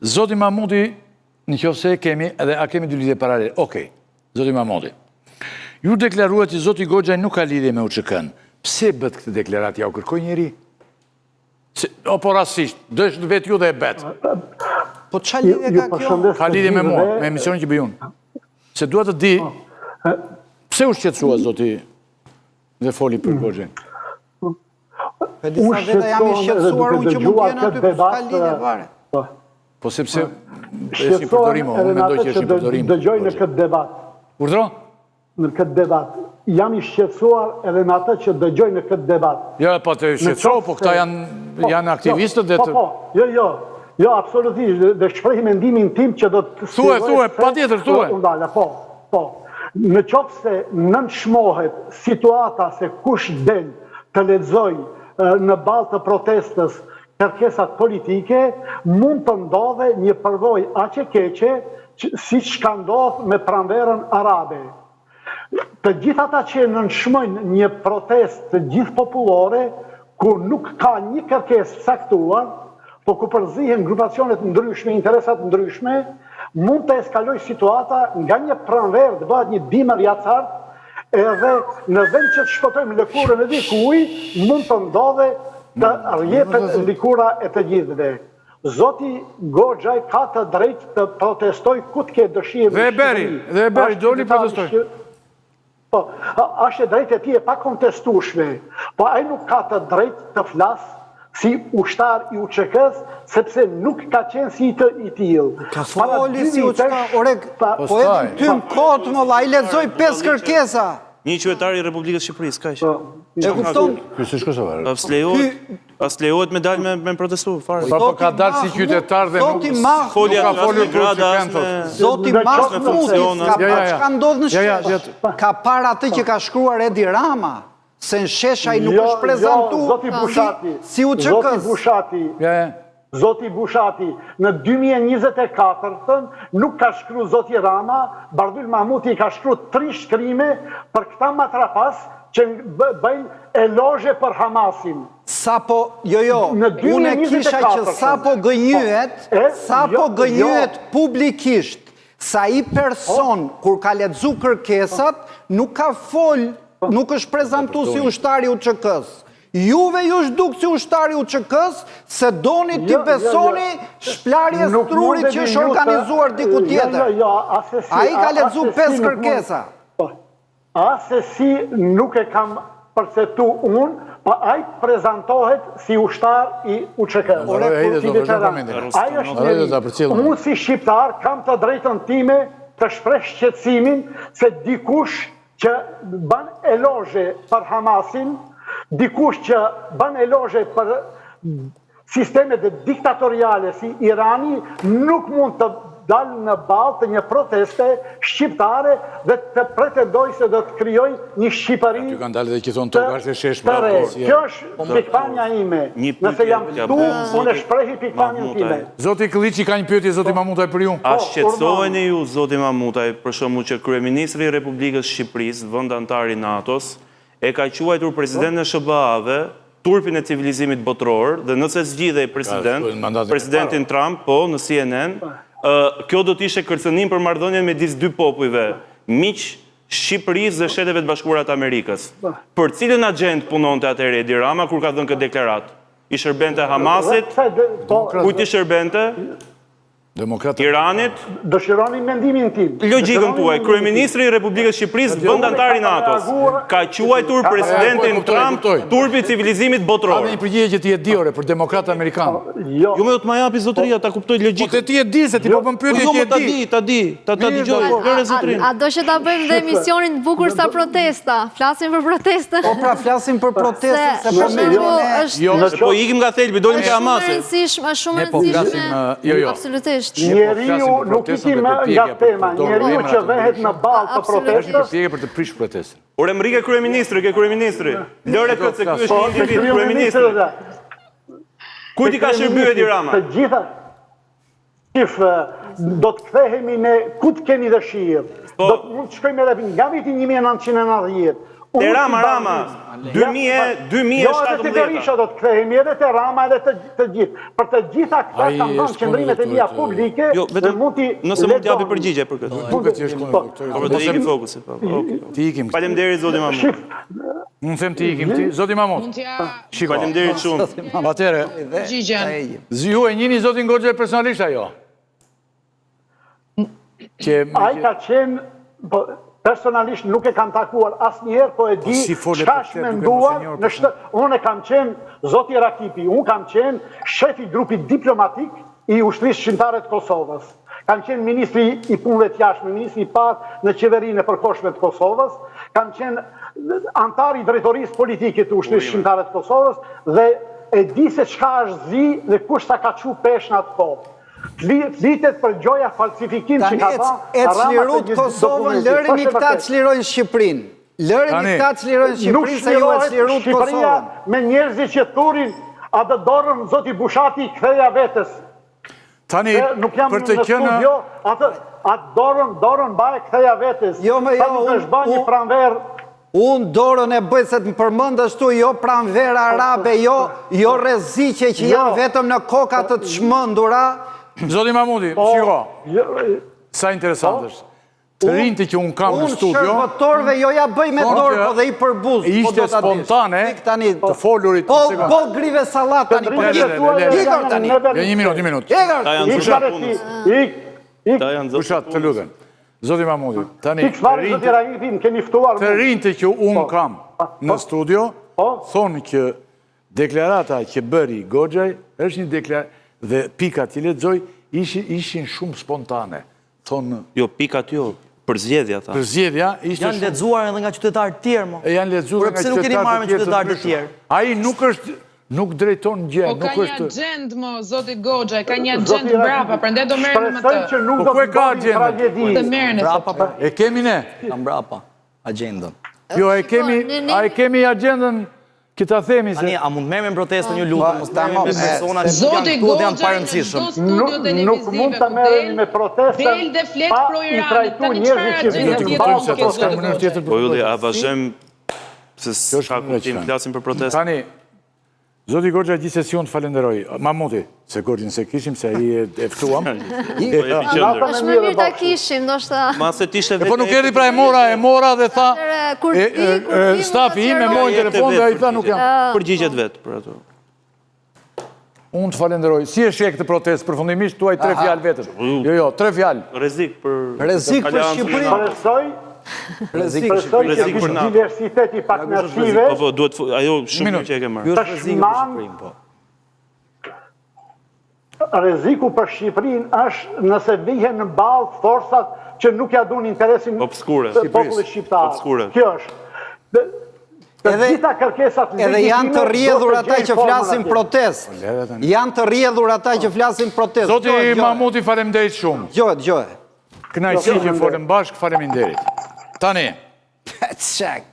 Zoti Mahmuti, në qoftë se e kemi, edhe a kemi dy lidhje paralele. Okej, zoti Mahmuti. Ju deklaruat që zoti Goxhaj nuk ka lidhje me UÇK-n. Pse bëtë këtë deklaratë, jua kërkoi njeri? Se, o po rastësisht, dësht vetë ju dhe e bëtë. Po ça lidhje ka kjo? Ka lidhje me mua, me emisionin që bëj unë. Se dua të di, po. pse u shqetësua zoti dhe foli për mm. Goxhajn? Pe disa veta jam i shqetësuar unë që mund të jenë aty, po s'ka lidhje fare. Po, po sepse është një përdorim, unë mendoj që është një përdorim. Dëgjoj në këtë debat. Urdhro? Në këtë debat. Jam i shqetësuar edhe në atë që dëgjoj në këtë debat. Jo, po të shqetëso, po këta janë po, janë aktivistët dhe të... Po, po, jo, jo. Jo, absolutisht, dhe shpreh mendimin tim që do të... Thue, thue, patjetër, thue. Ndala, po, po. Në qoftë se nënçmohet situata se kush del të lexojë në ballë të protestës kërkesat politike, mund të ndodhe një përvojë aq e keqe siç ka ndodhë me pranverën arabe. Të gjithë ata që e nënçmojnë një protestë gjithëpopullore, ku nuk ka një kërkesë të caktuar, po ku përzihen grupacione të ndryshme, interesa të ndryshme, mund të eskalojë situata nga një pranverë të bëhet një dimër i acartë, edhe në vend që të shpëtojmë lëkurën e dikuj, mund të ndodhe të rrjepet lëkura e të gjithëve. Zoti Goxhaj ka të drejtë të protestojë ku të ketë dëshirë në Shqipëri. Dhe e bëri, dhe e bëri, doli protestoi. Po, është e drejtë e tij e pakontestueshme, po ai nuk ka të drejtë të flasë si ushtar i UÇK-së, sepse nuk ka qenë si të i tillë. Ka foli si UÇK, ore, po edhe tym kot më vlla, ai lexoi pesë kërkesa. Një qytetar i Republikës së Shqipërisë, kaq. Po. E kupton? Ky s'është kosovar. As lejohet, as lejohet me dal me me protestu fare. Po po ka dalë si qytetar dhe nuk Zoti ka folur për UÇK-në thotë. Zoti Mahmuti ka parë çka ndodh në shesh. Ka parë atë që ka shkruar Edi Rama. Se në shesh ai nuk është prezantu Zoti Bushati, si UÇK-s. Zoti Bushati, Zoti Bushati, në 2024-ën nuk ka shkru Zoti Rama, Bardhyl Mahmuti i ka shkru tri shkrime për këta matrapas që bëjnë elozhe për Hamasin. Sapo, jo jo, unë e kisha që sapo gënjyet, sapo gënjyet publikisht, se ai person, kur ka lexu kërkesat, nuk ka fol, nuk është prezantu si ushtar i UÇK-së. Juve ju është duk si ushtar i UÇK-së, se doni t'i jo, jo, jo. besoni shplarjes trurit që është organizuar diku tjetër. Ai ka lexu 5 kërkesa. Po, Assesi nuk e kam perceptu unë, po ai prezantohet si ushtar i UÇK-së. Ore, si veteran. Ai është njeri. Unë si shqiptar kam të drejtën time të shpreh shqetësimin se dikush që bën elozhe për Hamasin, dikush që bën elozhe për Sistemet diktatoriale si Irani nuk mund të dalë në ballë të një proteste shqiptare dhe të pretendojë se do të krijojë një Shqipëri të re. Kjo është pikëpamja ime. Nëse jam këtu, unë e shprehi pikëpamjen time. Zoti Këlliçi ka një pyetje zoti Mahmutaj për ju. A shqetësoheni ju zoti Mahmutaj për shembull që kryeministri i Republikës së Shqipërisë, vend anëtar i NATO-s, E ka quajtur presidentin e SHBA-ve turpin e civilizimit botëror dhe nëse zgjidhej president, presidentin Trump, po, në CNN, kjo do të ishte kërcënim për marrëdhënien midis dy popujve, miq, Shqipërisë dhe Shteteve të Bashkuara të Amerikës. Për cilën axhendë punonte atëherë Edi Rama kur ka dhënë këtë deklaratë? I shërbente Hamasit? Kujt i shërbente? Iranit. Dëshironi mendimin tim. Logjikën tuaj, kryeministri i Republikës së Shqipërisë, vend anëtar i NATO-s, ka quajtur presidentin Trump turpi i civilizimit botëror. Ka një përgjigje që ti e di ore për demokratët amerikanë. Jo. Jo, më do të ma japi zotëria ta kuptoj logjikën. Po ti e di se ti po bën pyetje jo, që e di. Jo, ta di, ta di, ta dëgjoj. Lëre zotërinë. A do që ta bëjmë dhe emisionin të bukur sa protesta? Flasim për protestën. Po pra flasim për protestën se po merrem ne. Jo, po ikim nga thelbi, dolim te Hamasi. Është shumë e rëndësishme, është shumë e po rëndësishme. Jo, jo. Absolutisht. Njeriu nuk ikim nga tema, njeriu që vehet në ballë të protestës. Është një përpjekje për të prishur protestën. Ore mrike kryeministri, ke kryeministri. Lëre këtë se ky është një individ, kryeministri. Kujt i ka shërbyer Edi Rama? Të gjitha Shif, do të kthehemi ne ku të keni dëshirë. Po. Do të mund të shkojmë edhe nga viti 1990. Te Rama, Rama, 2017. Jo, edhe te Berisha do të kthehemi, edhe te Rama, edhe te të gjithë. Për të gjitha këta kam dhënë qëndrimet e mia publike jo, dhe mund t'i Nëse mund t'japi përgjigje për këtë. Duket që është po. Po, po të ikim fokusit. Po, okej. T'i ikim. Faleminderit zoti Mamut. Unë them t'i ikim ti, zoti Mamut. Shiko. Faleminderit shumë. Atëherë, ju e njihni zotin Goxhaj personalisht ajo? Që Ai ka qenë, po, personalisht nuk e kam takuar asnjëherë, po e po di çka është menduar në shtë... Unë e kam qenë, zoti Rakipi, unë kam qenë shef i grupit diplomatik i Ushtrisë Çlirimtare të Kosovës. Kam qenë ministri i punëve të jashtme, ministri i parë në qeverinë e përkohshme të Kosovës, kam qenë anëtar i drejtorisë politike të Ushtrisë Çlirimtare të Kosovës dhe e di se çka është zi dhe kush sa ka çu peshë në atë kohë. Flitet për gjoja falsifikim që ka ba E çliruat Kosovën, lërini këta të çlirojnë Shqipërinë. Lërini këta të çlirojnë Shqipërinë, se ju e çliruat Kosovën. Me njerëzit që thurin, atë dorën zoti Bushati ktheja vetes. Tani, nuk jam për të në studio, atë, atë dorën, dorën baje ktheja vetes. Jo, më jo, unë, është ba një pranverë Unë dorën e bëj se të më përmend ashtu jo pranvera arabe, jo, jo rreziqe që janë jo. vetëm në koka të çmendura. Zoti Mahmuti, po, shiko. Jo, sa interesant po. është. Të rinjtë që unë kam në studio... Unë shërbëtorëve jo ja bëj me dorë, po dhe i përbuz. Po ishte spontane të folurit... Po, po grive sallat tani, po ikë tani. Jo, një minutë, një minutë. Ta janë zërë punës. Bushat, të lutem. Zoti Mahmuti, tani të rinjtë që unë po. kam në po. studio, po. thonë që deklarata që bëri Goxhaj, është një deklaratë dhe pikat që lexoi, ishin, ishin shumë spontane. Thonë... Jo, pikat jo, përzgjedhja, tha. Përzgjedhja ishte Janë lexuar edhe nga qytetarë të tjerë, mo. E janë lexuar nga qytetarë të tjerë. Të tjerë. Ai nuk është Nuk drejton gjë, po nuk është... Po ka një agjendë, mo, zoti Goxhaj, ka një agjendë mbrapa, prandaj do merreni me të. Shpresoj që nuk po do të ndodhi tragjedi. Të merreni, Mbrapa, pra. E kemi ne. Ka mbrapa, agjendën. Jo, e kemi, a e kemi agjendën që ta themi se... Tani, a mund të merremi me protestën, ju lutem, mos merremi me persona që nuk janë këtu dhe janë të parëndësishëm. Nuk mund të merremi me protestën pa i trajtu njerëzit që vinë të kuptojmë se s'ka mënyrë tjetër për... Po, Ylli, a vazhdojmë Se s'ka kuptim, flasim për protestë. Tani, zoti Goxhaj gjithsesi unë të falenderoj. Mahmuti, se Goxhën s'e kishim, se ai e ftuam. Është më mirë ta kishim, ndoshta. Ma se t'ishte vetë. Po nuk erdhi pra e mora, e mora dhe tha, stafi im e mori në telefon dhe ai tha nuk jam. Përgjigjet vetë për ato. Unë të falenderoj. Si e sheh këtë protestë përfundimisht thuaj tre fjalë vetëm. Jo, jo, tre fjalë. Rrezik për Rrezik për Shqipërinë. Shpresoj Rrezik për Shqipërinë. Rrezik për NATO. Diversiteti i pakënaqësive. Po po, duhet ajo shumë mirë që e ke marrë. Ky është rreziku për Shqipërinë, po. Rreziku për Shqipërinë është nëse vihen në ballë forcat që nuk ja duan interesin popullit shqiptar. Kjo është. Të gjitha kërkesat legjitime Edhe janë të rrjedhur ata që flasin protestë. Po, janë të rrjedhur ata që flasin protestë. Zoti Mahmuti, faleminderit shumë. Dëgjohet, dëgjohet. Kënaqësi që folëm bashkë, faleminderit. Tani. Çak.